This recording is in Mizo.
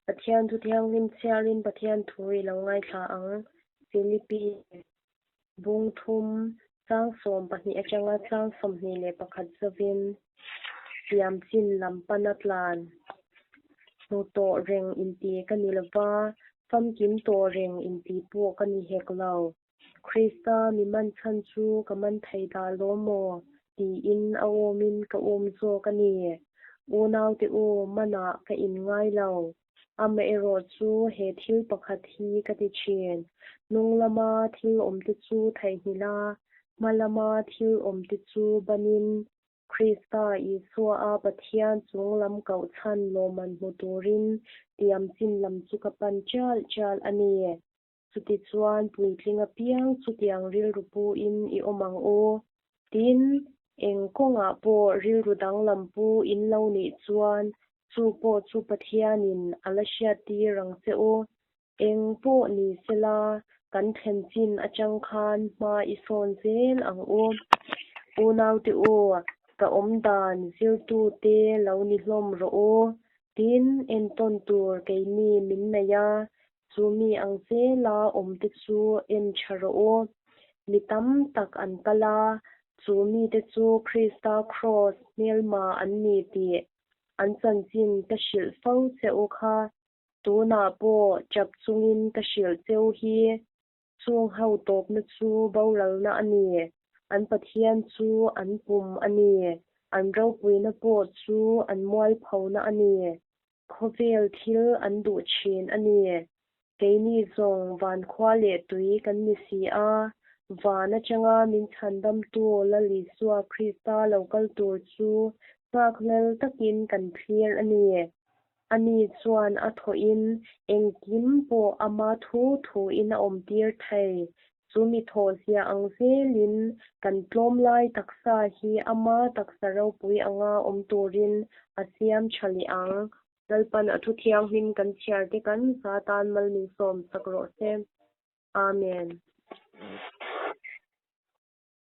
Pathian thu thianghlim chhiarin Pathian thu i lo ngaithla ang. Philippi bung thum chang 12 atanga chang 21 zovin siam chin lam pana tlan hmu tawh reng inti ka ni lova, famkim tawh reng inti pawh ka ni hek lo. Krista mi man chhan chu ka man thei dah lo maw? tiin a awmin ka awm zawk a ni. Unaute u, manah ka inngai lo. Amaherawh chu he thil pakhat hi ka ti thin, hnung lama thil awmte chu theihnghilh a, hma lama thil awmte chu banin, Krista Isua a Pathian chung lam koh chhan lawmman hmu turin tiam chin lam chu ka pan tial tial a ni. Chutichuan puitling apiang chutiang rilru puin i awm ang u. Tin, eng kawngah pawh rilru danglam pu in lo nih chuan chu pawh chu Pathianin a la hriattir ang che u. Eng pawh ni sela, kan thlen chin atang khan hma i sawn zel ang u. Unaute u, ka awmdan zirtute lo ni hlawm rawh u. Tin, entawn tur keini min nei a, Chu mi ang zela awmte chu en tha rawh u. Mi tam tak an kal a, chu mite chu Krista Kraws hmelma an ni tih an chanchin ka hrilh fo che u kha. Tunah pawh chap chungin ka hrilh cheu hi. Chung ho tawpna chu boralna a ni. An Pathian chu an pum a ni. An ropuina pawh chu an mualphona a ni. Khawvel thil an duh thin a ni. Keini zawng van khua leh tui kan ni si a, van atanga min chhandamtu Lal Isua Krista lo kal tur chu nghakhlel takin kan thlir a ni. Ani chuan a thawhin engkim pawh ama thu thuin a awmtir thei. Chu mi thawhzia ang zelin kan tlawm lai taksa hi ama taksa ropui anga awm turin a siam tha leh ang. Lalpan a thu thianghlim kan chhiar te kan za tan mal min sawm sak rawh se. Amen.